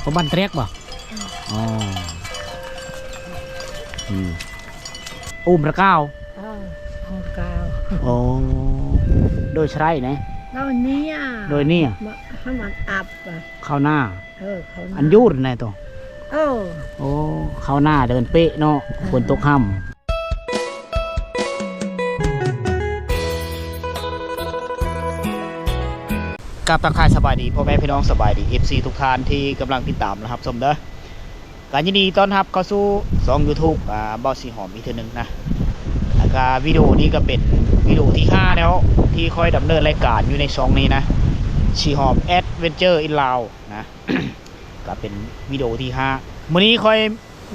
ຂອງບ້ານແຕຣກບໍ່? ເອີ ອໍ ອືມ ອູມລະກາວ ເອີ ອູມລະກາວ ໂອ້ ໂດຍສະໄລນະ ໂດຍເນຍ ໂດຍເນຍ ມາ ຫາມັນອັບ ເຂົ້ານາ ເອີ ເຂົ້ານາ ອັນຢູດນະໂຕ ເອີ ໂອ້ ເຂົ້ານາເດີນເປະເນາະ ເອີ ຝົນຕົກຫ້ຳ. ກາບທັກທາຍສະບາຍດີພໍ່ແມ່ພີ່ນ້ອງ ສະບາຍດີ ເອັຟຊີ ທຸກທ່ານທີ່ກຳລັງຕິດຕາມ ແລະ ຮັບຊົມເດີ. ກະຍິນດີຕ້ອນຮັບເຂົ້າສູ່ຊ່ອງ YouTube ອາ ບ່າວສີຫອມອີກເທື່ອໜຶ່ງນະ. ແລ້ວກະວິດີໂອນີ້ກະເປັນວິດີໂອທີຫ້າແລ້ວ ທີ່ຂ້ອຍດຳເນີນລາຍການຢູ່ໃນຊ່ອງນີ້ນະ ສີຫອມ Adventure in Lao ນະ. ກະເປັນວິດີໂອທີຫ້າ ມື້ນີ້ຂ້ອຍ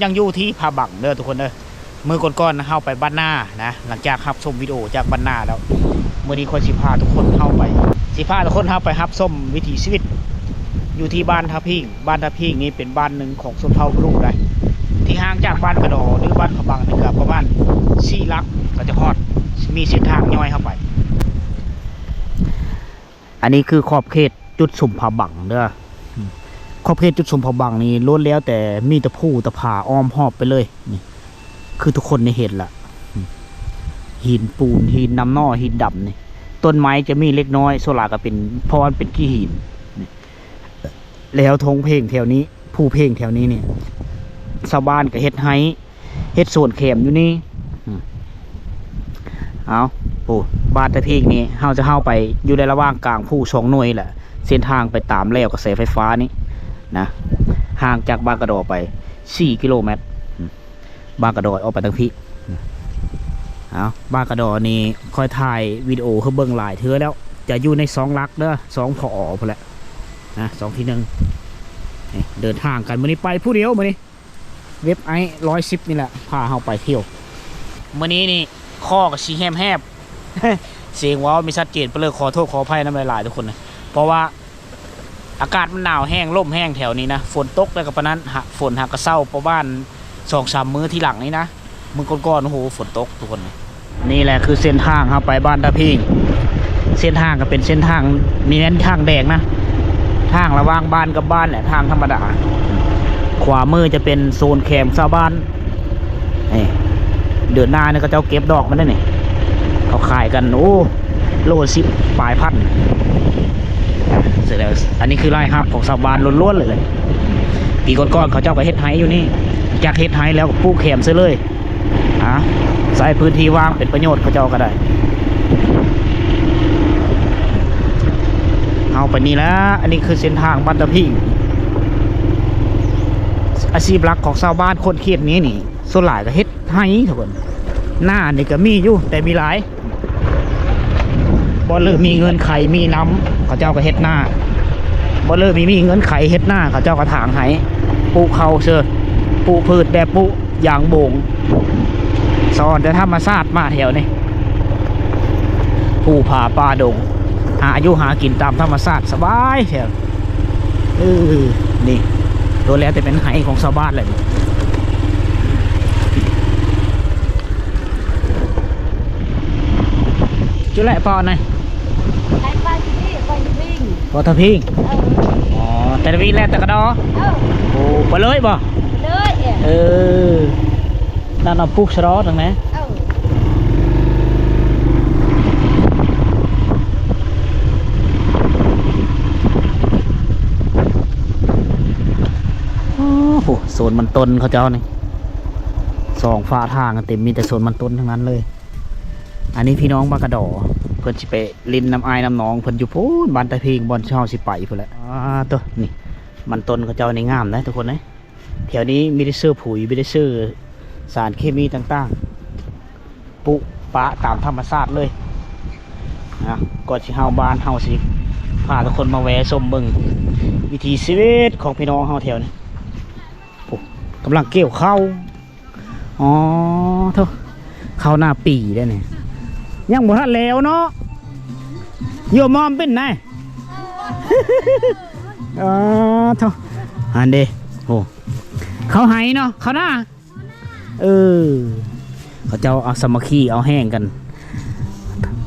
ຍັງຢູ່ທີ່ຜາບັງເດີທຸກຄົນເດີ. ມື້ກ່ອນໆເຮົາໄປບ້ານນານະ ຫຼັງຈາກຮັບຊົມວິດີໂອຈາກບ້ານນາແລ້ວ ມື້ນີ້ຂ້ອຍຊິພາທຸກຄົນເຮົາໄປ ຊິພາທຸກຄົນເຮົາໄປຮັບຊົມວິຖີຊີວິດຢູ່ທີ່ບ້ານທ່າພິງ. ບ້ານທ່າພິງນີ້ເປັນບ້ານໜຶ່ງຂອງຊົນເຜົ່າບະລຸໄດ໋ ທີ່ຫ່າງຈາກບ້ານກະດໍ ຫຼື ບ້ານຜາບັງນີ້ກະປະມານສີ່ຫຼັກກະຈະຮອດ ມີເສັ້ນທາງຍ່ອຍເຮົາໄປ. ອັນນີ້ຄືຂອບເຂດຈຸດຊຸມຜາບັງເດີ. ຂອບເຂດຈຸດຊຸມຜາບັງນີ້ ລ້ວນແລ້ວແຕ່ມີແຕ່ພູແຕ່ຜາອ້ອມຮອບໄປເລີຍ. ນີ້ ຄືທຸກຄົນໄດ້ເຫັນລະ ຫີນປູນ ຫີນນ້ຳໜໍ່ ຫີນດຳນີ້. ຕົ້ນໄມ້ຈະມີເລັກນ້ອຍ ສ່ວນຫຼາຍກະເປັນ ເພາະວ່າມັນເປັນຂີ້ຫີນ. ນີ້ ແລ້ວທົ່ງເພງແຖວນີ້ ພູເພງແຖວນີ້ນີ້ ຊາວບ້ານກະເຮັດໄຮ່ ເຮັດສວນແຄມຢູ່ນີ້. ອືມ ເອົາ ໂອ້ ບ້ານຕາພີກນີ້ ເຮົາຈະເຂົ້າໄປຢູ່ໃນລະຫວ່າງກາງພູສອງໜ່ວຍແຫຼະ. ເສັ້ນທາງໄປຕາມແລວກະແສໄຟຟ້ານີ້ນະ ຫ່າງຈາກບ້ານກະດໍໄປສີ່ກິໂລແມັດ. ອືມ ບ້ານກະດໍອອກໄປທາງພີ້. ເອົາ ບ້ານກະດໍນີ້ ຂ້ອຍຖ່າຍວິດີໂອໃຫ້ເບິ່ງຫຼາຍເທື່ອແລ້ວ ຈະຢູ່ໃນຊ່ອງຫຼັກເດີ ຊ່ອງ ພອ ພຸ້ນແຫຼະນະ ຊ່ອງທີໜຶ່ງ. ນີ້ ເດີນທາງກັນມື້ນີ້ ໄປຜູ້ດຽວມື້ນີ້ ເວັບໄອຮ້ອຍສິບນີ້ແຫຼະ ພາເຮົາໄປທ່ຽວ. ມື້ນີ້ນີ້ ຄໍກະຊິແຫບໆ ສຽງເວົ້າມີຊັດເຈນ ປະເລີຂໍໂທດຂໍອະໄພນຳຫຼາຍໆ ທຸກຄົນນະ ເພາະວ່າອາກາດມັນໜາວແຮງ ລົມແຮງແຖວນີ້ນະ. ຝົນຕົກແລ້ວກະປານນັ້ນ ຫາ ຝົນຫາກະເຊົາປະມານສອງສາມມື້ທີຫຼັງນີ້ນະ. ມື້ກ່ອນໆ ໂອ້ໂຫ ຝົນຕົກທຸກຄົນ. ນີ້ແຫຼະຄືເສັ້ນທາງເຮົາໄປບ້ານຕາພີງ. ເສັ້ນທາງກະເປັນເສັ້ນທາງ ມີແມ່ນທາງແດງນະ ທາງລະຫວ່າງບ້ານກັບບ້ານແຫຼະ ທາງທຳມະດາ. ຂວາມືຈະເປັນໂຊນແຄມຊາວບ້ານ. ນີ້ ເດືອນໜ້ານີ້ເຂົາເຈົ້າເກັບດອກມັນເດ້ນີ້ ເຂົາຂາຍກັນ ໂອ້ ໂລລະສິບປາຍພັນ. ອັນນີ້ຄືລາຍຮັບຂອງຊາວບ້ານລ້ວນໆເລີຍ. ປີກ່ອນໆ ເຂົາເຈົ້າກະເຮັດໄຮ່ຢູ່ນີ້ ຈາກເຮັດໄຮ່ແລ້ວກະປູກແຄມໃສ່ເລີຍ. ອາ ໃຊ້ພື້ນທີ່ວ່າງເປັນປະໂຫຍດເຂົາເຈົ້າກະໄດ້. ເຮົາໄປນີ້ລະ ອັນນີ້ຄືເສັ້ນທາງບ້ານຕາພີງ. ອາຊີບຫຼັກຂອງຊາວບ້ານຄົນເຂດນີ້ນີ້ ສ່ວນຫຼາຍກະເຮັດໄຮ່ທຸກຄົນ. ນານີ້ກະມີຢູ່ ແຕ່ມີຫຼາຍ ບໍ່ເລີມີເງິນໄຂມີນຳ ເຂົາເຈົ້າກະເຮັດນາ. ບໍ່ເລີມີ ມີເງິນໄຂເຮັດນາ ເຂົາເຈົ້າກະຖາງໄຮ່ ປູກເຂົ້າເຊີ ປູກພືດແບບປູກ ຢາງໂບງ ສະອອນແຕ່ທຳມະຊາດມາແຖວນີ້ ພູຜາປ່າດົງ ຫາຢູ່ຫາກິນຕາມທຳມະຊາດສະບາຍແທ້. ເອີ ນີ້ ໂດນແລ້ວແຕ່ເປັນໄຮ່ຂອງຊາວບ້ານແຫຼະນີ້. ຈຸແຫຼະເພາະນະ ໄປບ້ານທີ່ນີ້ ບ້ານທີ່ນີ້ ບໍ່ທະພິງ. ເອີ ອໍ ແຕ່ລະວີແລ້ວແຕ່ກະດໍ. ເອີ ໂອ້ ໄປເລີຍບໍ່? ເລີຍ ເອີ ນັ້ນເອົາປູກສະເດາະຫັ້ນແຫຼະ. ເອີ ໂອ້ໂຫ ໂຊນມັນຕົ້ນເຂົາເຈົ້ານີ້ ສອງຝາທາງເຕັມ ມີແຕ່ໂຊນມັນຕົ້ນທັງນັ້ນເລີຍ. ອັນນີ້ພີ່ນ້ອງບ້ານກະດໍ ເພິ່ນຊິໄປຫຼິ້ນນຳອ້າຍນຳນ້ອງເພິ່ນຢູ່ພຸ້ນ ບ້ານຕາພີງ ບ່ອນເຮົາຊິໄປພຸ້ນແຫຼະ. ອາ ໂຕ ນີ້ ມັນຕົ້ນເຂົາເຈົ້ານີ້ງາມເດ້ທຸກຄົນເອີຍ. ແຖວນີ້ມີແຕ່ເຊື້ອຜຸຍ ມີແຕ່ເຊື້ອສານເຄມີຕ່າງໆ ປຸປະຕາມທຳມະຊາດເລີຍນະ. ກ່ອນຊິເຮົາ ບ້ານເຮົາຊິພາທຸກຄົນມາແວ່ຊົມເບິ່ງວິຖີຊີວິດຂອງພີ່ນ້ອງເຮົາແຖວນີ້. ໂອ້ ກຳລັງກ່ຽວເຂົ້າ. ອໍ ໂທ້ ເຂົ້າໜ້າປີແລ້ວນີ້ ຍັງບໍ່ທັນແລ້ວເນາະ. ໂຍມອມເປັນນາຍ. ອໍ ໂທ້ ອັນເດ ໂອ້ ເຂົ້າໄຮ່ເນາະ ເຂົ້ານາ. ເອີ ເຂົາເຈົ້າເອົາສາມັກຄີ ເອົາແຮງກັນ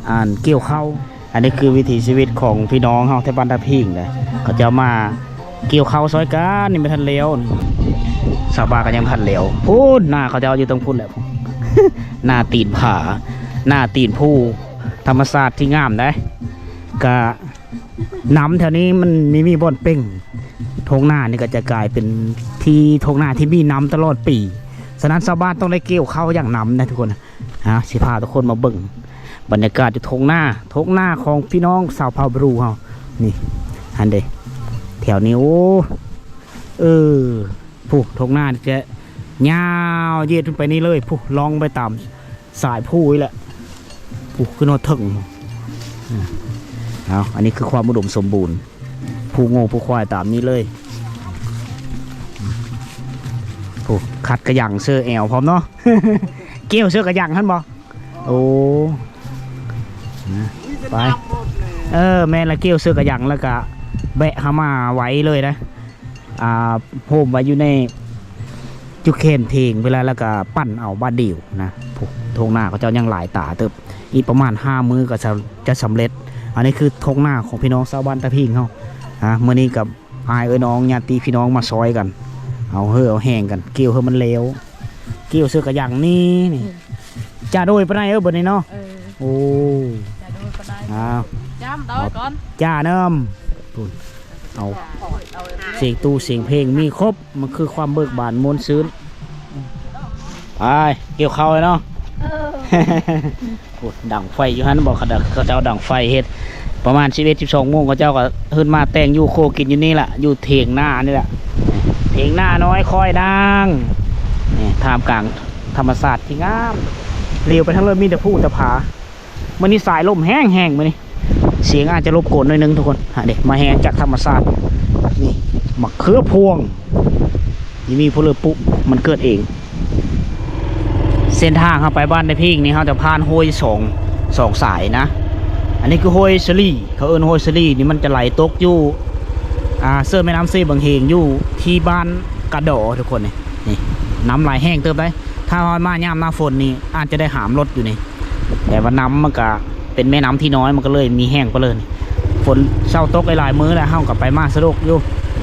ອັນ ກ່ຽວເຂົ້າ. ອັນນີ້ຄືວິຖີຊີວິດຂອງພີ່ນ້ອງເຮົາແຖວບ້ານທ່າພິງເດ້ ເຂົາເຈົ້າມາ ກ່ຽວເຂົ້າຊ່ອຍກັນ ຍັງບໍ່ທັນແລ້ວ. ຊາວບ້ານກໍຍັງບໍ່ທັນແລ້ວ. ພຸ້ນ ນາເຂົາເຈົ້າຢູ່ເທິງພຸ້ນແຫຼະ ໜ້າຕີນຜາ ໜ້າຕີນພູ ທຳມະຊາດທີ່ງາມໃດ໋. ກະ ນ້ຳແຖວນີ້ມັນມີ ມີບ່ອນເປັ້ງ. ທົ່ງນານີ້ກໍຈະກາຍເປັນທີ່ທົ່ງນາທີ່ມີນ້ຳຕະຫຼອດປີ. ສະນັ້ນຊາວບ້ານຕ້ອງໄດ້ກ່ຽວເຂົ້າຢ່າງນຳນະທຸກຄົນ. ອ່າ ຊິພາທຸກຄົນມາເບິ່ງບັນຍາກາດຢູ່ທົ່ງນາ ທົ່ງນາຂອງພີ່ນ້ອງຊາວເຜົ່າບຣູເຮົາ. ນີ້ ຫັ້ນເດ ແຖວນີ້ ໂອ້ ເອີ ພຸ້ນ ທົ່ງນາຈະຍາວເຍດຂຶ້ນໄປນີ້ເລີຍ ພຸ້ນ ລ່ອງໄປຕາມ ສາຍພູນີ້ແຫຼະ ຜູ້ຂຶ້ນຮອດເທິງ. ອືມ ເອົາ ອັນນີ້ຄືຄວາມອຸດົມສົມບູນ ຜູ້ງົວຜູ້ຄວາຍຕາມນີ້ເລີຍ. ຜູ້ຂັດກະຍັງເສື້ອແອວພ້ອມເນາະ ກ່ຽວເສື້ອກະຍັງຫັ້ນບໍ່? ໂອ້ ໄປ ເອີ ແມ່ນລະ ກ່ຽວເສື້ອກະຍັງ ແລ້ວກະແບະເຂົ້າມາໄວເລີຍນະ. ອ່າ ໂຮມໄວ້ຢູ່ໃນຈຸແຄມເພງເວລາ ແລ້ວກະປັ່ນເອົາບາດດຽວນະ. ໂອ້ ທົ່ງນາເຂົາເຈົ້າຍັງຫຼາຍຕາເຕີບ ອີກປະມານຫ້າມື້ກໍຈະ ຈະສຳເລັດ. ອັນນີ້ຄືທົ່ງນາຂອງພີ່ນ້ອງຊາວບ້ານຕາພິງເຮົາ. ອ່າ ມື້ນີ້ກໍອ້າຍເອື້ອຍນ້ອງ ຍາດຕິພີ່ນ້ອງມາຊ່ອຍກັນ ເອົາເຫື່ອເອົາແຮງກັນ ກ່ຽວໃຫ້ມັນແລ້ວ. ກ່ຽວເສື້ອກະຍັງນີ້ ນີ້ ອືມ ຈະໂດຍປານໃດເອີ ບັດນີ້ເນາະ? ເອີ ໂອ້ ຈະໂດຍປານໃດ? ອ້າວ ຈ້ຳໂດຍກ່ອນ ຈ້ານຳ ພຸ້ນ ເອົາ ສຽງຕູ້ສຽງເພງມີຄົບ ມັນຄືຄວາມເບີກບານມ່ວນຊື່ນ. ໄປ ກ່ຽວເຂົ້າເລີຍເນາະ. ເອີ ພຸ້ນ ດັງໄຟຢູ່ຫັ້ນບໍ? ເຂົາ ເຂົາເຈົ້າດັງໄຟເຮັດ ປະມານສິບເອັດ ສິບສອງໂມງ ເຂົາເຈົ້າກໍຂຶ້ນມາແຕ່ງຢູ່ຄົວກິນຢູ່ນີ້ລະ ຢູ່ຖຽງນານີ້ລະ ຖຽງນານ້ອຍຂ້ອຍນາງ. ນີ້ ທ່າມກາງທຳມະຊາດທີ່ງາມ ຫຼຽວໄປທາງເລີຍມີແຕ່ພູແຕ່ຜາ. ມື້ນີ້ສາຍລົມແຮງໆ ມື້ນີ້ ສຽງອາດຈະລົບກວນໜ້ອຍໜຶ່ງທຸກຄົນ. ຫາເດ ມາແຮງຈາກທຳມະຊາດ. ນີ້ ໝາກເຂືອພວງ ນີ້ມີຜູ້ເລີກປຸ ມັນເກີດເອງ. ເສັ້ນທາງເຮົາໄປບ້ານນາພິງນີ້ ເຮົາຈະຜ່ານຫ້ວຍສອງ ສອງສາຍນະ. ອັນນີ້ຄືຫ້ວຍສະຫຼີ່ ເຂົາເອີ້ນຫ້ວຍສະຫຼີ່ນີ້ ມັນຈະໄຫຼຕົກຢູ່ ອ່າ ເຊິ່ງແມ່ນ້ຳເຊບັງເຮງ ຢູ່ທີ່ບ້ານກະດໍ ທຸກຄົນ. ນີ້ ນີ້ ນ້ຳໄຫຼແຮງເຕີບໃດ໋. ຖ້າວ່າມາຍາມໜ້າຝົນນີ້ ອາດຈະໄດ້ຫາມລົດຢູ່ນີ້ ແຕ່ວ່ານ້ຳມັນກະເປັນແມ່ນ້ຳທີ່ນ້ອຍ ມັນກໍເລີຍມີແຮງປານເລີຍ. ຝົນເຊົາຕົກຫຼາຍໆມື້ແລ້ວ ເຮົາກໍໄປມາສະດວກຢູ່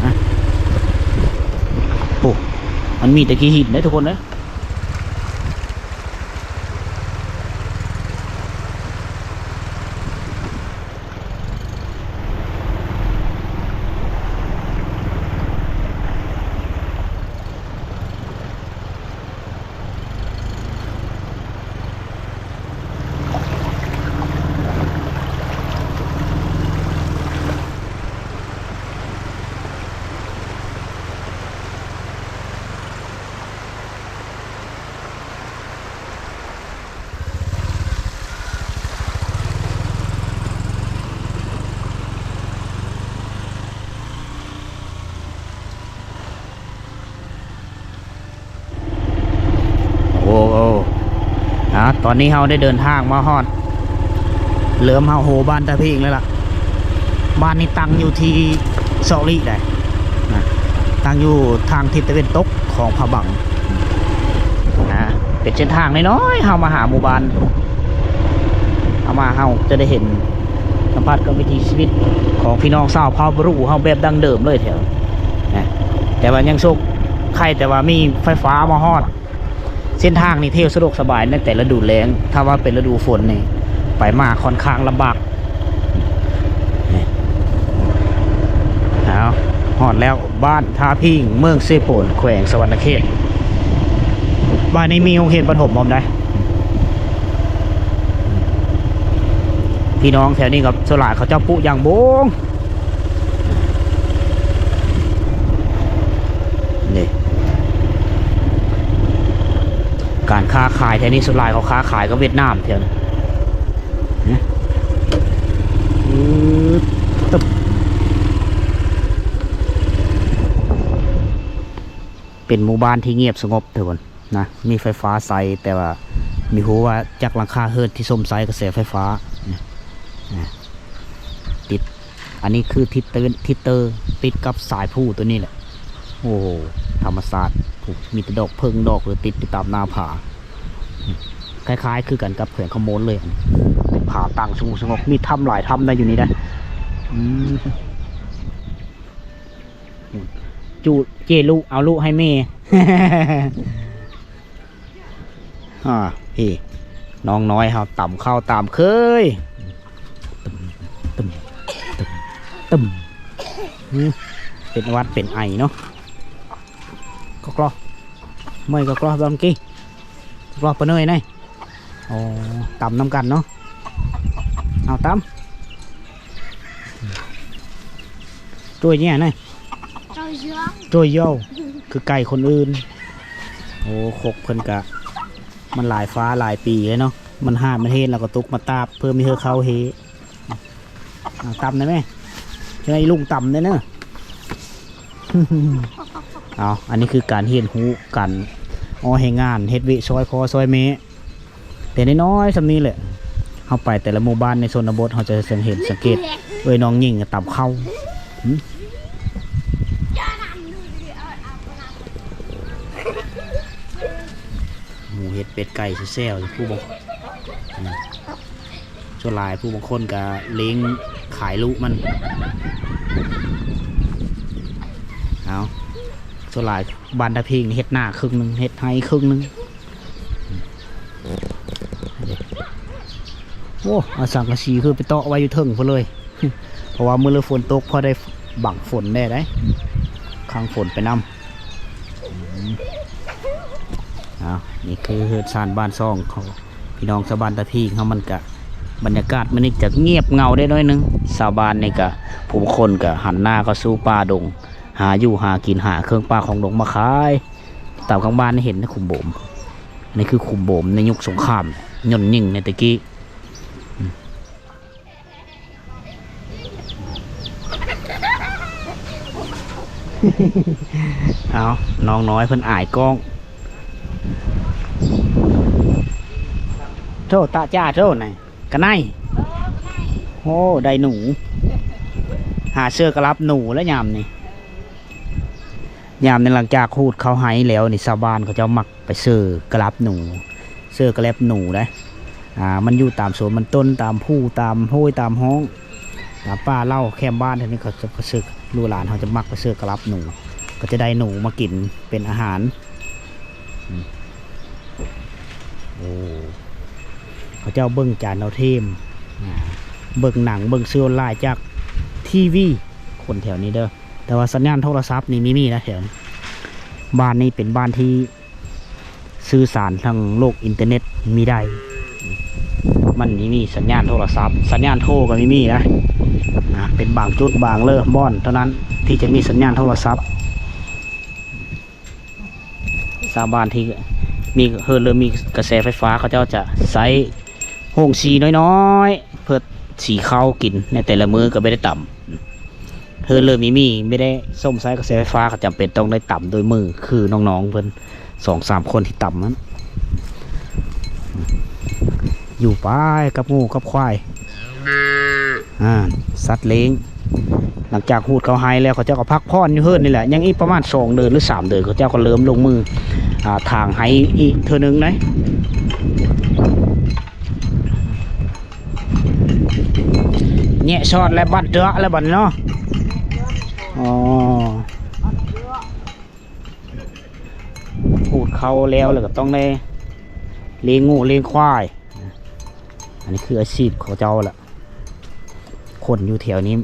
ນະ. ໂອ້ ມັນມີແຕ່ຂີ້ຫີນເດ້ທຸກຄົນເອີຍ. ໂອ້ ໂອ້ ອາ ຕອນນີ້ເຮົາໄດ້ເດີນທາງມາຮອດ ເລີ່ມເຮົາໂຮບ້ານຕາພິງແລ້ວລະ. ບ້ານນີ້ຕັ້ງຢູ່ທີ່ຊອກຫຼີກໄດ໋ນະ ຕັ້ງຢູ່ທາງທິດຕາເວັນຕົກຂອງພະບັງນະ. ເປັນເສັ້ນທາງນ້ອຍໆ ເຮົາມາຫາໝູ່ບ້ານ ເຮົາມາ ເຮົາຈະໄດ້ເຫັນ ສຳຜັດກັບວິຖີຊີວິດຂອງພີ່ນ້ອງຊາວເຜົ່າບຣູເຮົາແບບດັ້ງເດີມເລີຍແຖວນະ. ແຕ່ວ່າຍັງໂຊກໄຄແຕ່ວ່າມີໄຟຟ້າມາຮອດ. ເສັ້ນທາງນີ້ທ່ຽວສະດວກສະບາຍໃນແຕ່ລະດູແລ້ງ, ຖ້າວ່າເປັນລະດູຝົນນີ້ໄປມາຄ່ອນຂ້າງລຳບາກ. ເອົາ ຮອດແລ້ວ ບ້ານທ່າພິງ ເມືອງເຊໂປນ ແຂວງສະຫວັນນະເຂດ. ບ້ານນີ້ມີໂຮງຮຽນປະຖົມພ້ອມໃດ໋. ພີ່ນ້ອງແຖວນີ້ກໍສ່ວນຫຼາຍເຂົາເຈົ້າປູກຢາງບົງ. ນີ້ ການຄ້າຂາຍແຖວນີ້ສ່ວນຫຼາຍເຂົາຄ້າຂາຍກັບຫວຽດນາມແຖວນີ້. ອື ຕຶບ ເປັນໝູ່ບ້ານທີ່ງຽບສະຫງົບທຸກຄົນ. ນະ ມີໄຟຟ້າໃຊ້ ແຕ່ວ່າບໍ່ຮູ້ວ່າຈັກຫຼັງຄາເຮືອນທີ່ຊົມໃຊ້ກະແສໄຟຟ້າ. ນີ້ ນີ້ ຕິດ ອັນນີ້ຄືທິດຕາເວັນ ທິດເຕີ ຕິດກັບສາຍພູຕົວນີ້ແຫຼະ. ໂອ້ໂຫ ທຳມະຊາດ ມີແຕ່ດອກເຜິ້ງດອກເລີຍ ຕິດຢູ່ຕາມໜ້າຜາ. ຄ້າຍໆຄືກັນກັບແຂວງຄຳມ່ວນເລີຍ. ເປັນຜາຕັ້ງສະຫງົບໆ ມີຖ້ຳຫຼາຍຖ້ຳໄດ໋ຢູ່ນີ້ໄດ໋. ອືມ. ຈຸເຈລຸເອົາລຸໃຫ້ແມ່. ອ່າ ພີ່ນ້ອງນ້ອຍເຮົາຕຳເຂົ້າຕາມເຄີຍ ຕຶມ ຕຶມ ຕຶມ ຕຶມ ຫື ເປັນຫວັດເປັນໄອເນາະ. ກອກລໍ ເມື່ອຍກອກລໍບາງກີ້ ກອກລໍປາເນີຍນາຍ. ອໍ ຕຳນຳກັນເນາະ ເອົາຕຳ ຊ່ວຍເນຍນາຍ ຊ່ວຍເຢາ ຄືໄກ່ຄົນອື່ນ. ໂອ້ ຄົກເພິ່ນກະ ມັນຫຼາຍຟ້າຫຼາຍປີແລ້ວເນາະ ມັນຫາກມັນເຮັດແລ້ວກໍຕົກມາຕາບ ເພີ່ມໃຫ້ເຮົາເຮົ. ເອົາຕຳໄດ້ແມ ໃຫ້ລຸງຕຳໄດ້ເນີ. ເອົາ ອັນນີ້ຄືການຮຽນຮູ້ ການ ອໍ ແຮງງານ ເຮັດວຽກຊ່ອຍພໍ່ຊ່ອຍແມ່ ແຕ່ນ້ອຍໆສ່ຳນີ້ແຫຼະ. ເຮົາໄປແຕ່ລະໝູ່ບ້ານໃນຊົນນະບົດ ເຮົາຈະສັງເກດ ສັງເກດ ເອີຍ ນ້ອງຍິງຕຳເຂົ້າ ຫື ໝູເຫັດ ເປັດ ໄກ່ ແຊວໆ ຜູ້ບໍ່ ອືມ ສ່ວນຫຼາຍຜູ້ບາງຄົນກະລ້ຽງຂາຍລູກມັນ. ເອົາ ສ່ວນຫຼາຍບ້ານຕາພິງເຮັດນາເຄິ່ງໜຶ່ງ ເຮັດໄຮ່ເຄິ່ງໜຶ່ງ. ໂອ້ ເອົາສັງກະສີຂຶ້ນໄປເຕາະໄວ້ຢູ່ເທິງພຸ້ນເລີຍ ເພາະວ່າມື້ລະຝົນຕົກ ພໍໄດ້ບັງຝົນແດ່ໄດ໋ ຄັງຝົນໄປນຳ. ອືມ ເອົາ ນີ້ຄືເຮືອນຊານບ້ານຊ່ອງຂອງພີ່ນ້ອງຊາວບ້ານຕາພິງເຮົາ ມັນກະ ບັນຍາກາດມື້ນີ້ຈະງຽບເຫງົາໄດ້ໜ້ອຍໜຶ່ງ. ຊາວບ້ານນີ້ກະ ຜູ້ຄົນກະຫັນໜ້າເຂົ້າສູ່ປ່າດົງ ຫາຢູ່ຫາກິນ ຫາເຄື່ອງປ່າຂອງດົງມາຂາຍ. ຕາມຂ້າງບ້ານນີ້ເຫັນຄຸມໂບມ ອັນນີ້ຄືຄຸມໂບມໃນຍຸກສົງຄາມ ຍົນຍິງໃນແຕ່ກີ້. ເອົາ ນ້ອງນ້ອຍເພິ່ນອາຍກ້ອງ. ໂທ້ ຕະຈາໂທ້ ນາຍ ກະໄນ. ໂອ້ ໄດ້ໜູ ຫາເຊື້ອກະລັບໜູແລ້ວຍາມນີ້. ຍາມໃນຫຼັງຈາກຮູດເຂົ້າໄຮ່ແລ້ວນີ້ ຊາວບ້ານເຂົາເຈົ້າມັກໄປເຊີກະລັບໜູ ເຊີກະແລັບໜູໄດ໋. ອ່າ ມັນຢູ່ຕາມສວນມັນຕົ້ນ ຕາມພູ ຕາມໂຫ້ຍ ຕາມຮ່ອງ ຕາມປ່າເຫຼົ່າແຄມບ້ານ ແຖວນີ້ເຂົາຈະໄປເຊີ ລູກຫຼານເຮົາຈະມັກໄປເຊີກະລັບໜູ ກໍຈະໄດ້ໜູມາກິນເປັນອາຫານ. ອືມ ໂອ້ ເຂົາເຈົ້າເບິ່ງຈານດາວທຽມ ອ່າ ເບິ່ງໜັງ ເບິ່ງສື່ອອນລາຍຈາກທີວີ ຄົນແຖວນີ້ເດີ. ແຕ່ວ່າສັນຍານໂທລະສັບນີ້ມີ ມີນະແຖວນີ້. ບ້ານນີ້ເປັນບ້ານທີ່ສື່ສານທາງໂລກອິນເຕີເນັດມີໄດ້ ມັນມີ ມີສັນຍານໂທລະສັບ ສັນຍານໂທກໍມີ ມີນະ. ອ່າ ເປັນບາງຈຸດບາງເລີບ່ອນເທົ່ານັ້ນທີ່ຈະມີສັນຍານໂທລະສັບ. ຊາວບ້ານທີ່ມີເຮືອນເລີ່ມມີກະແສໄຟຟ້າ ເຂົາເຈົ້າຈະໃຊ້ໂຮງສີນ້ອຍໆ ເພື່ອສີເຂົ້າກິນໃນແຕ່ລະມື້ກໍບໍ່ໄດ້ຕຳ. ເຮືອນເລີ່ມມີມີ ບໍ່ໄດ້ຊົມໃຊ້ກະແສໄຟຟ້າ ກໍຈຳເປັນຕ້ອງໄດ້ຕຳດ້ວຍມື ຄືນ້ອງໆເພິ່ນສອງສາມຄົນທີ່ຕຳນັ້ນ. ຢູ່ໄປກັບງົວກັບຄວາຍ ອ່າ ສັດລ້ຽງ. ຫຼັງຈາກຮູດເຂົ້າໄຮ່ແລ້ວ ເຂົາເຈົ້າກໍພັກຜ່ອນຢູ່ເຮືອນນີ້ແຫຼະ ຍັງອີກປະມານສອງເດືອນ ຫຼື ສາມເດືອນ ເຂົາເຈົ້າກໍເລີ່ມລົງມື ອ່າ ຖາງໄຮ່ອີກເທື່ອໜຶ່ງໄດ໋. ແຍະຊອດແລ້ວບັດເດາະແລ້ວບັດນີ້ເນາະ. ອໍ ຂູດເຂົ້າແລ້ວ ແລ້ວກໍຕ້ອງໄດ້ລ້ຽງງົວລ້ຽງຄວາຍ. ອັນນີ້ຄືອາຊີບຂອງເຈົ້າລະ ຄົນຢູ່ແຖວນີ້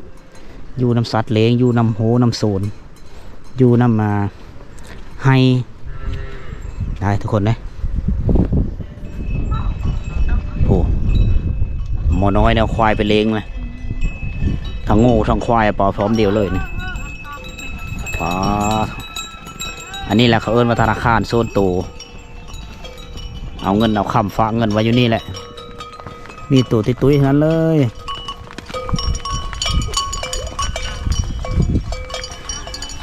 ຢູ່ນຳສັດລ້ຽງ ຢູ່ນຳໂຮນຳໂຊນ ຢູ່ນຳ ອ່າ ໄຮ່ ໄດ້ທຸກຄົນເດ້. ໂອ້ ໝໍນ້ອຍແນວຄວາຍໄປລ້ຽງນະ ທັງງົວທັງຄວາຍເອົາໄປພ້ອມດຽວເລີຍນີ້. ປາ ອັນນີ້ແຫຼະເຂົາເອີ້ນວ່າທະນາຄານສ່ວນໂຕ. ເອົາເງິນເອົາຄຳ ຝາກເງິນໄວ້ຢູ່ນີ້ແຫຼະ ມີໂຕຕຸ້ຍໆທັງນັ້ນເລີຍ.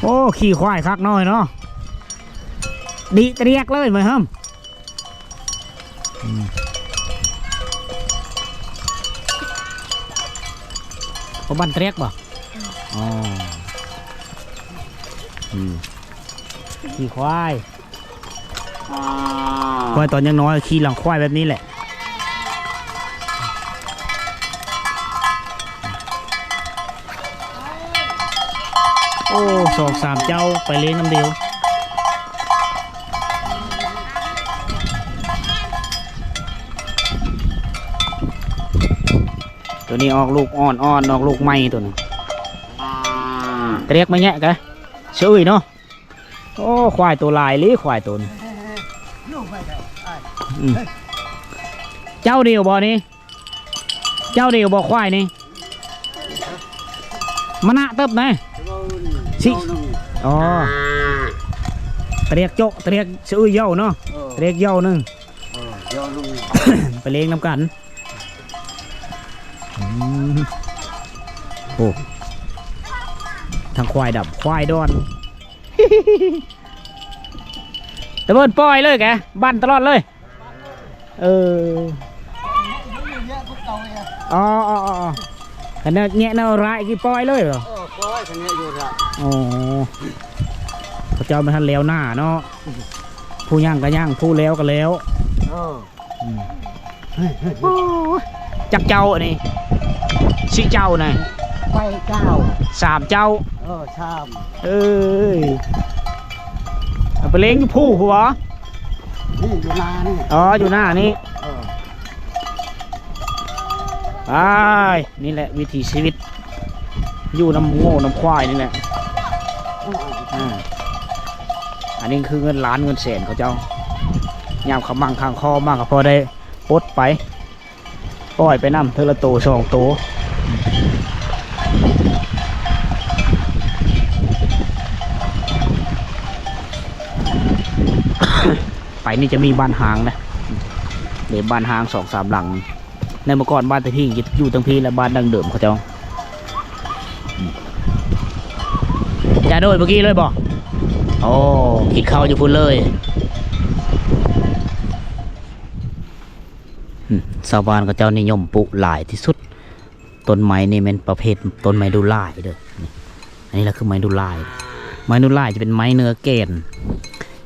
ໂອ້ ຂີ່ຄວາຍຄັກເນາະ ເນາະ ດິຕະດຽກເລີຍ ເໝີຍເຮີ້ມ. ອືມ ບໍ່ບັນຕະດຽກບໍ່? ອໍ ອືມ ຂີ່ຄວາຍ. ຂ້ອຍຕອນຍັງນ້ອຍຂີ່ຫຼັງຄວາຍແບບນີ້ແຫຼະ. ໂອ້ ສອງສາມເຈົ້າໄປລ້ຽງນຳດຽວ. ໂຕນີ້ອອກລູກອ່ອນໆ ອອກລູກໃໝ່ໂຕນີ້ ຕຽກມາແຍະກະ ຊື່ເອີຍເນາະ. ໂອ້ ຄວາຍໂຕຫຼາຍເລີ ຄວາຍໂຕນີ້. ອືມ ເຈົ້າດຽວບໍ່ນີ້? ເຈົ້າດຽວບໍ່ຄວາຍນີ້? ມານະເຕີບນະ ຊິ ອໍ ຕຽກໂຈະ ຕຽກຊື່ເອີຍເຍົາເນາະ ເອີ ຕຽກເຍົາໜຶ່ງ ເອີ ເຍົາໜຶ່ງ ໄປລ້ຽງນຳກັນ. ອືມ ໂອ້ ທັງຄວາຍດຳ ຄວາຍດອນ ຕະເບິ່ນປ່ອຍເລີຍແກ ບັ້ນຕະຫຼອດເລີຍ. ເອີ ອໍໆໆ ຄັນແນວແຍະແນວຮ້າຍຄືປ່ອຍເລີຍບໍ? ເອີ ປ່ອຍ ຄັນແຍະຢູ່ລະ. ອໍ ເຂົາເຈົ້າບໍ່ທັນແລ້ວໜ້າເນາະ ຜູ້ຍ່າງກະຍ່າງ ຜູ້ແລ້ວກະແລ້ວ. ເອີ ອືມ ໂອ້ຍ ຈັກເຈົ້າອັນນີ້? ສີ່ເຈົ້ານະ ໄປເຈົ້າ ສາມເຈົ້າ. ເອີ ສາມ ເອີຍ ເອົາໄປລ້ຽງຢູ່ພູພຸ້ນບໍ? ນີ້ຢູ່ນານີ້ ອໍ ຢູ່ນານີ້. ເອີ ອ້າຍ ນີ້ແຫຼະວິຖີຊີວິດ ຢູ່ນຳງົວນຳຄວາຍນີ້ແຫຼະ. ເອີ ອ່າ ອັນນີ້ຄືເງິນລ້ານເງິນແສນເຂົາເຈົ້າ ຍາມເຂົາມັ່ງຄັງຄໍມາກະພໍໄດ້ປົດໄປ ປ່ອຍໄປນຳເທື່ອລະໂຕສອງໂຕ. ໄປນີ້ຈະມີບ້ານຮ້າງນະ ເດ້ ບ້ານຮ້າງສອງສາມຫຼັງ. ໃນເມື່ອກ່ອນບ້ານຕາພິງຢູ່ທາງພີ້ ແລະ ບ້ານດັ້ງເດີມເຂົາເຈົ້າ. ຈະໂດຍເມື່ອກີ້ເລີຍບໍ່? ໂອ້ ກິນເຂົ້າຢູ່ພຸ້ນເລີຍ. ອືມ ຊາວບ້ານເຂົາເຈົ້ານິຍົມປູກຫຼາຍທີ່ສຸດ. ຕົ້ນໄມ້ນີ້ແມ່ນປະເພດຕົ້ນໄມ້ດູຫຼ້າຍເດີ້. ອັນນີ້ລະຄືໄມ້ດູຫຼ້າຍ. ໄມ້ດູຫຼ້າຍຈະເປັນໄມ້ເນື້ອແກ່ນ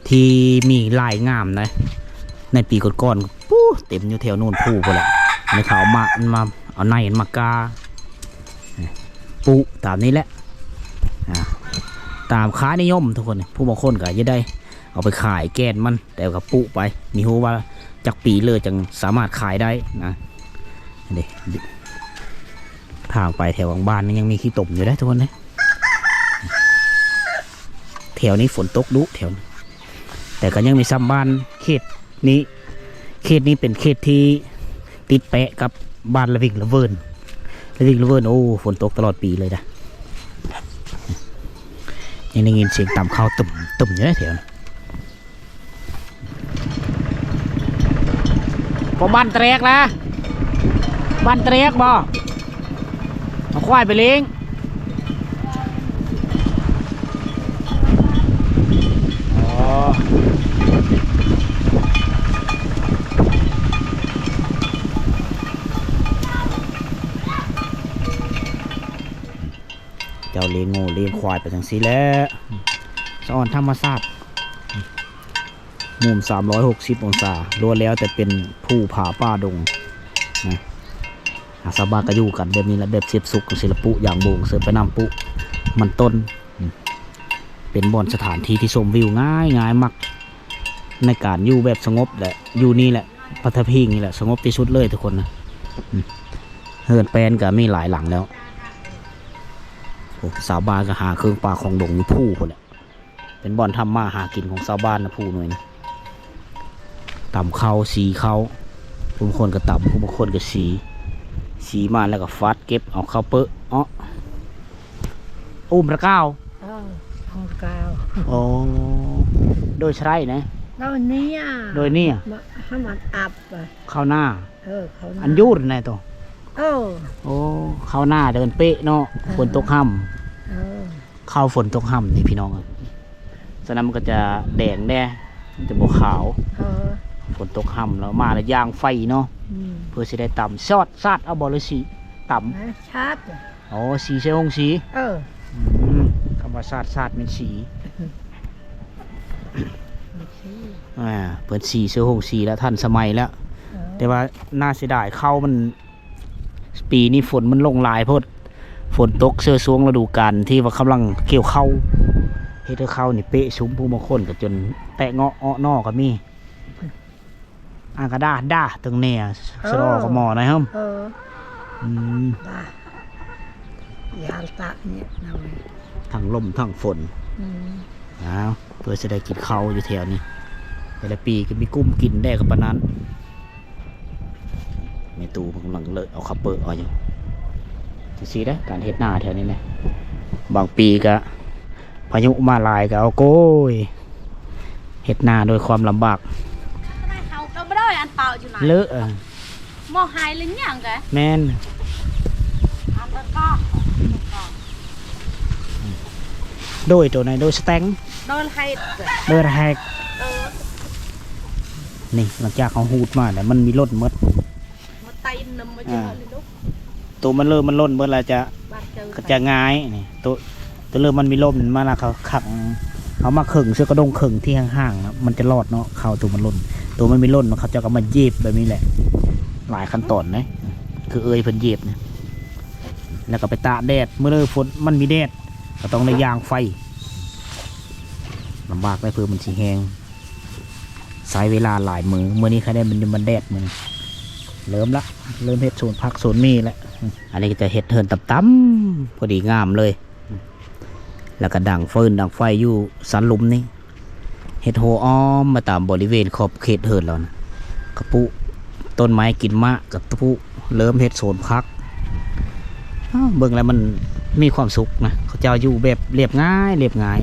ທີ່ມີລາຍງາມນະ. ໃນປີກ່ອນໆ ປູ້ ເຕັມຢູ່ແຖວໂນ້ນພູພຸ້ນແຫຼະ. ອັນນີ້ເຂົາເອົາມາ ມາ ເອົາໃນມັນມາກາ ປູຕາມນີ້ແຫຼະ. ອ່າ ຕາມຄ່ານິຍົມທຸກຄົນ. ຜູ້ບາງຄົນກໍຢາກໄດ້ເອົາໄປຂາຍແກ່ນມັນ ແຕ່ກໍປູໄປ ມີຮູ້ວ່າຈັກປີເລີຍຈັ່ງສາມາດຂາຍໄດ້ນະ. ເດ້ ທາງໄປແຖວຫຼັງບ້ານນີ້ຍັງມີຂີ້ຕົມຢູ່ເດ້ທຸກຄົນເດ້. ແຖວນີ້ຝົນຕົກດຸແຖວນີ້ ແຕ່ກໍຍັງມີຊຳບ້ານເຂດນີ້. ເຂດນີ້ເປັນເຂດທີ່ຕິດແປະກັບບ້ານລະວິງລະເວີນ ລະວິງລະເວີນ. ໂອ້ ຝົນຕົກຕະຫຼອດປີເລີຍນະ. ຍັງໄດ້ຍິນສຽງຕຳເຂົ້າຕຶ້ມໆ ຢູ່ເດ້ແຖວນີ້. ບໍ່ບັ້ນແຕກລະ ບັ້ນແຕກບໍ່? ເອົາຄວາຍໄປລ້ຽງ. ອໍ ເຈົ້າລ້ຽງງົວລ້ຽງຄວາຍໄປຈັ່ງຊີ້ແຫຼະ ສະອອນທຳມະຊາດ. ມຸມສາມຮ້ອຍຫົກສິບອົງສາ ລ້ວນແລ້ວແຕ່ເປັນພູຜາປ່າດົງນະ. ອາ ຊາວບ້ານກໍຢູ່ກັນແບບນີ້ລະ ແບບສຽບສຸກ ສິລະປຸ ຢາງໂບງ ເສີບໄປນຳປຸ ມັນຕົ້ນ. ອືມ ເປັນບ່ອນສະຖານທີ່ທີ່ຊົມວິວງ່າຍໆ ມັກໃນການຢູ່ແບບສະຫງົບແຫຼະ ຢູ່ນີ້ແຫຼະ ປະທະພິງນີ້ແຫຼະ ສະຫງົບທີ່ສຸດເລີຍທຸກຄົນນະ. ອືມ ເຮືອນແປ້ນກໍມີຫຼາຍຫຼັງແລ້ວ. ໂອ້ ຊາວບ້ານກໍຫາເຄື່ອງປ່າຂອງດົງຢູ່ພູພຸ້ນແຫຼະ. ເປັນບ່ອນທຳມາຫາກິນຂອງຊາວບ້ານນະພູໜ່ວຍນີ້. ຕຳເຂົ້າ ສີເຂົ້າ ຜູ້ບາງຄົນກໍຕຳ ຜູ້ບາງຄົນກໍສີ ສີມາແລ້ວກໍຟາດເກັບເອົາເຂົ້າເປິເນາະ. ອຸ້ມລະກາວ ເອີ ອຸ້ມລະກາວ. ໂອ້ ໂດຍສະໄລນະ ໂດຍເນຍ ໂດຍເນຍ ມາ ຫາມັນອັບ ເຂົ້ານາ ເອີ ເຂົ້ານາ ອັນຢູນນະໂຕ. ເອີ ໂອ້ ເຂົ້ານາເດີນເປະເນາະ ເອີ ຝົນຕົກຮຳ ເອີ ເຂົ້າຝົນຕົກຮຳນີ້ພີ່ນ້ອງເອີຍ. ສະນັ້ນມັນກໍຈະແດງແດ່ ມັນຈະບໍ່ຂາວ. ເອີ ຝົນຕົກຮຳແລ້ວມາແລ້ວຢ່າງໄຟເນາະ. ອືມ ເພື່ອຊິໄດ້ຕຳຊອດ ຊາດເອົາບໍ່ ຫຼືສີຕຳ? ຊາດ. ອໍ ສີໃສ່ຫົງສີ. ເອີ ອືມ ຄຳວ່າຊາດ ຊາດແມ່ນສີ. ອ່າ ເພິ່ນສີໃສ່ຫົງສີແລ້ວ ທັນສະໄໝແລ້ວ. ເອີ ແຕ່ວ່າໜ້າເສຍດາຍ ເຂົ້າມັນ ປີນີ້ຝົນມັນລົງຫຼາຍໂພດ ຝົນຕົກເຊື່ອຊ່ວງລະດູການທີ່ວ່າກຳລັງກ່ຽວເຂົ້າ ເຮັດໃຫ້ເຂົ້ານີ້ເປະຊຸມ ຜູ້ບາງຄົນກໍຈົນແຕກເງາະເອາະໜໍ່ກໍມີ. ອາກະດາດາ ຕຶງແນ່ ເອີ ສະດອກະໝໍ້ນາຍເຮີ້ມ. ເອີ ອືມ ດາ ຢາລະຕະເນຍນາເວີຍ ທັງລົມທັງຝົນ. ອືມ ອ້າວ ເພື່ອຊິໄດ້ກິນເຂົ້າຢູ່ແຖວນີ້ ແຕ່ລະປີກໍມີກຸ້ມກິນແດ່ກໍປານນັ້ນ. ແມ່ຕູ້ມັນກຳລັງເລີກເອົາເຂົ້າເປິ້ນອອກຢູ່. ຈັ່ງຊີ້ເດ້ ການເຮັດນາແຖວນີ້ນະ ບາງປີກະພາຍຸມາຫຼາຍກະ ໂອ້ໂກຍ ເຮັດນາດ້ວຍຄວາມລຳບາກ. ເລາະ ເອີ ໝໍ້ໄຮ ຫຼືຫຍັງກະ ແມ່ນ ອັນນັ້ນກໍ ໂດຍໂຕໃນ ໂດຍສະແຕັງ ໂດຍໄຮ ໂດຍໄຮ. ເອີ ນີ້ ຫຼັງຈາກເຮົາຮູດມາແລ້ວ ມັນມີຫຼົ່ນໝົດ ມາໄຕນຳມາ ອ່າ ເຈົ້າເລີຍລູກ ໂຕມັນເລີ ມັນຫຼົ່ນເບິດແລ້ວ ຈະ ກໍຈະງ່າຍ. ນີ້ ໂຕ ໂຕເລີ່ມມັນມີຫຼົ່ນມາແລ້ວ ເຂົາຂັງ ເຮົາມາເຄິ່ງ ເສື້ອກະດົງເຄິ່ງທີ່ຫ່າງໆນະ ມັນຈະລອດເນາະ. ເຂົ້າໂຕມັນຫຼົ່ນ ໂຕມັນມີຫຼົ່ນ ເຂົາເຈົ້າກໍມາເຢັບແບບນີ້ແຫຼະ ຫຼາຍຂັ້ນຕອນເດ້ ຄືເອື້ອຍເພິ່ນເຢັບນະ ແລ້ວກໍໄປຕາກແດດ. ມື້ໃດຝົນມັນມີແດດ ກໍຕ້ອງໄດ້ຍ່າງໄຟ ລຳບາກໄດ໋ ເພື່ອມັນຊິແຫ້ງ ໃຊ້ເວລາຫຼາຍມື້. ມື້ນີ້ໃຄໄດ້ມັນ ມັນແດດມື້ນີ້ ເລີ່ມລະ ເລີ່ມເຮັດສວນຜັກສວນໝີ່ແລ້ວ. ອັນນີ້ກໍຈະເຮັດເຮືອນຕ່ຳໆ ພໍດີງາມເລີຍ ແລ້ວກໍດັງຟືນດັງໄຟຢູ່ຊັ້ນລຸ່ມນີ້ ເຮັດຮົ້ວອ້ອມມາຕາມບໍລິເວນຂອບເຂດເຮືອນລາວນະ ກະປຸຕົ້ນໄມ້ກິນໝາກ ກະປຸເລີ່ມເຮັດສວນຜັກ. ອ້າວ ເບິ່ງແລ້ວມັນມີຄວາມສຸກນະ ເຂົາເຈົ້າຢູ່ແບບລຽບງ່າຍ ລຽບງ່າຍ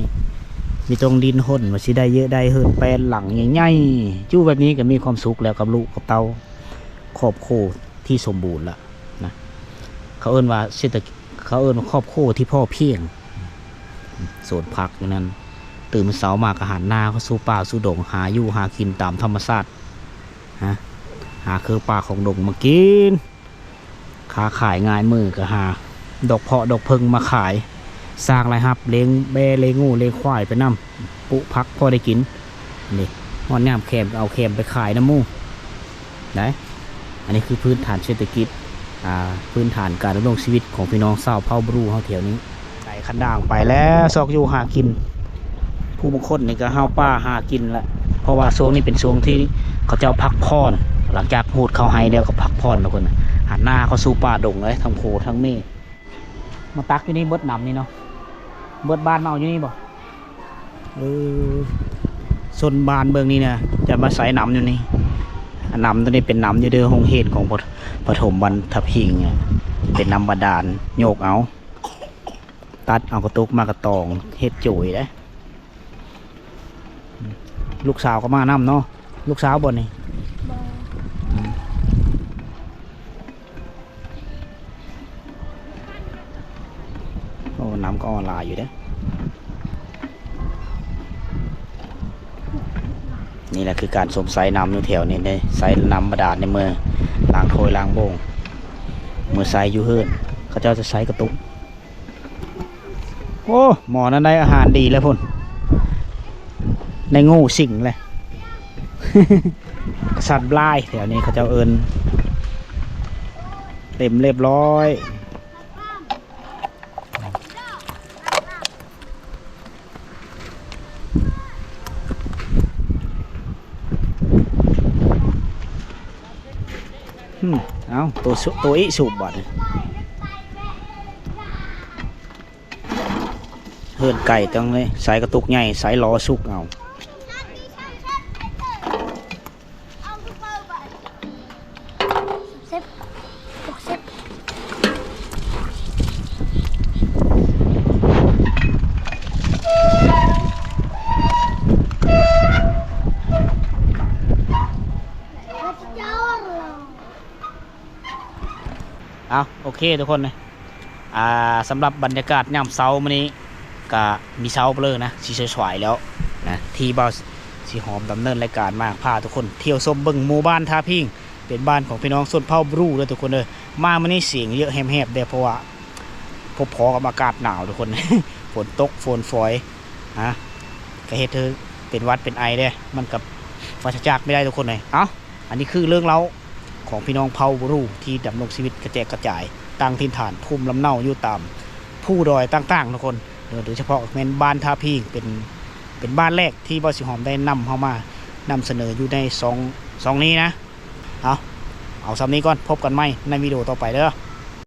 ມີແຕ່ດິນຫົ່ນ ວ່າຊິໄດ້ເຍອະໄດ້ເຮືອນແປດຫຼັງໃຫຍ່ໆ ຢູ່ແບບນີ້ກໍມີຄວາມສຸກແລ້ວກັບລູກກັບເຕົ້າ ຄອບຄົວທີ່ສົມບູນລະນະ. ເຂົາເອີ້ນວ່າເສດຖະກິດ ເຂົາເອີ້ນວ່າຄອບຄົວທີ່ພໍພຽງ. ສວນຜັກຢູ່ນັ້ນ ຕື່ນເຊົ້າມາກໍຫັນໜ້າເຂົ້າສູ່ປ່າສູ່ດົງ ຫາຢູ່ຫາກິນຕາມທຳມະຊາດ ຫາ ຫາເຄືອປ່າຂອງດົງມາກິນ. ຄ້າຂາຍງ່າຍມື ກໍຫາດອກເພາະດອກເຜິ້ງມາຂາຍ ສ້າງລາຍຮັບ ລ້ຽງແບ້ ລ້ຽງງົວ ລ້ຽງຄວາຍໄປນຳ ປູກຜັກພໍໄດ້ກິນ. ນີ້ ຮອດຍາມແຄມກໍເອົາແຄມໄປຂາຍນຳໝູ່ໄດ໋. ອັນນີ້ຄືພື້ນຖານເສດຖະກິດ ອ່າ ພື້ນຖານການດຳລົງຊີວິດຂອງພີ່ນ້ອງຊາວເຜົ່າບຣູເຮົາແຖວນີ້. ໄກຄັນດາງໄປແລ້ວ ຊອກຢູ່ຫາກິນ ຜູ້ບາງຄົນນີ້ກໍຫາວປ່າຫາກິນແຫຼະ ເພາະວ່າຊ່ວງນີ້ເປັນຊ່ວງທີ່ເຂົາເຈົ້າພັກຜ່ອນ ຫຼັງຈາກຮູດເຂົ້າໄຮ່ແລ້ວກໍພັກຜ່ອນ ທຸກຄົນ ຫັນໜ້າເຂົ້າສູ່ປ່າດົງເລີຍ ທັງໂຄທັງເມ. ມາຕັກຢູ່ນີ້ເບິດນຳນີ້ເນາະ ເບິດບ້ານມາເອົາຢູ່ນີ້ບໍ່? ເອີ ຊົນບ້ານເບື້ອງນີ້ນະ ຈະມາໃສ່ນຳຢູ່ນີ້ ນຳໂຕນີ້ເປັນນຳຢູ່ເດີ ໂຮງຮຽນຂອງປະ ປະຖົມບັນທະພິງ ເປັນນຳບາດານ ໂຍກເອົາ ຕັດເອົາກະຕຸກມາກະຕອງເຮັດໂຈຍເດ້. ລູກສາວກໍມານຳເນາະ ລູກສາວບໍ່ນີ້? ບໍ່ ໂອ້ ນຳກໍອອນຫຼາຍຢູ່ເດ້. ນີ້ແຫຼະຄືການຊົມໃຊ້ນຳຢູ່ແຖວນີ້ເດ້ ໃຊ້ນຳບາດານໃນເມືອລ້າງຖ້ວຍລ້າງໂບງ ເມືອໃຊ້ຢູ່ເຮືອນ ເຂົາເຈົ້າຈະໃຊ້ກະຕຸກ. ໂອ້ ໝໍນັ້ນໄດ້ອາຫານດີແລ້ວພຸ້ນ ໄດ້ງູສິງແລ້ວ ສັດບລາຍ ແຖວນີ້ເຂົາເຈົ້າເອີ້ນ ເຕັມຮຽບຮ້ອຍ. ອືມ ເອົາ ໂຕ ໂຕອີກສູບບາດນີ້ ເຮືອນໄກ່ຕ້ອງໄດ້ໃຊ້ກະຕຸກໃຫຍ່ ໃຊ້ລໍ້ສຸກເອົາ. ເອົາ ໂອເຄທຸກຄົນ ອ່າ ສຳລັບບັນຍາກາດຍາມເຊົ້າມື້ນີ້ ກະມີເຊົ້າເລີຍນະ ຊິສວາຍໆແລ້ວນະ ທີ່ບ່າວສີຫອມດຳເນີນລາຍການມາ ພາທຸກຄົນທ່ຽວຊົມເບິ່ງໝູ່ບ້ານທ່າພິງ ເປັນບ້ານຂອງພີ່ນ້ອງຊົນເຜົ່າບຣູເດີທຸກຄົນເດີ. ມາມື້ນີ້ສຽງເຍອະແຮບໆເດີ ເພາະວ່າພົບພໍກັບອາກາດໜາວທຸກຄົນ ຝົນຕົກຝົນຝອຍ ຮະ ກະເຮັດໃຫ້ເປັນຫວັດເປັນໄອເດ້ ມັນກະປາສະຈາກບໍ່ໄດ້ທຸກຄົນເອີຍ. ເອົ້າ ອັນນີ້ຄືເລື່ອງເລົ່າຂອງພີ່ນ້ອງເຜົ່າບຣູທີ່ດຳລົງຊີວິດກະແຈກກະຈາຍ ຕັ້ງຖິ່ນຖານພູມລຳເນົາຢູ່ຕາມ ພູດອຍຕ່າງໆ ທຸກຄົນ ໂດຍ ໂດຍສະເພາະແມ່ນບ້ານທ່າພີງ ເປັນ ເປັນບ້ານແລກທີ່ບ່າວສີຫອມໄດ້ນຳເຮົາມານຳສະເໜີຢູ່ໃນຊ່ອງ ຊ່ອງນີ້ນະ. ເອົາ ເອົາສ່ຳນີ້ກ່ອນ ພົບກັນໃໝ່ໃນວິດີໂອຕໍ່ໄປເດີ.